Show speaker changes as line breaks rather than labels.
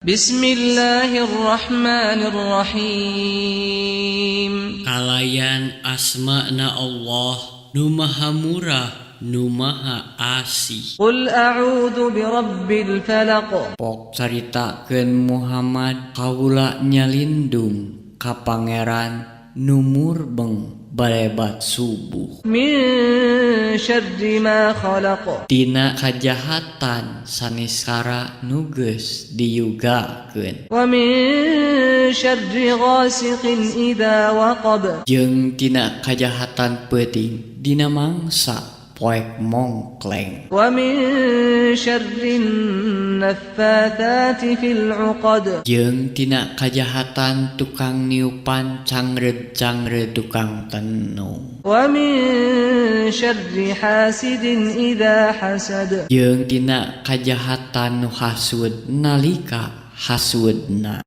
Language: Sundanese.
بسم الله الرحمن الرحيم.
Kalayan asmana Allah nu maha murah, nu maha asih.
قل أعوذ برب الفلق.
Pok caritakeun Muhammad, kaula nyalindung ka Pangeran nu murbeng balebat subuh.
من شر ما خلق.
Tina kajahatan saniskara nu geus diyugakeun.
ومن شر غاسق إذا وقب.
Jeung tina kajahatan peuting dina mangsa poek mongkleng.
ومن شر النفاثات في العقد.
Jeung tina kajahatan tukang niupan cangreud-cangreud tukang tenung.
ومن شر حاسد إذا حسد.
Jeung tina kajahatan nu hasud nalika hasudna.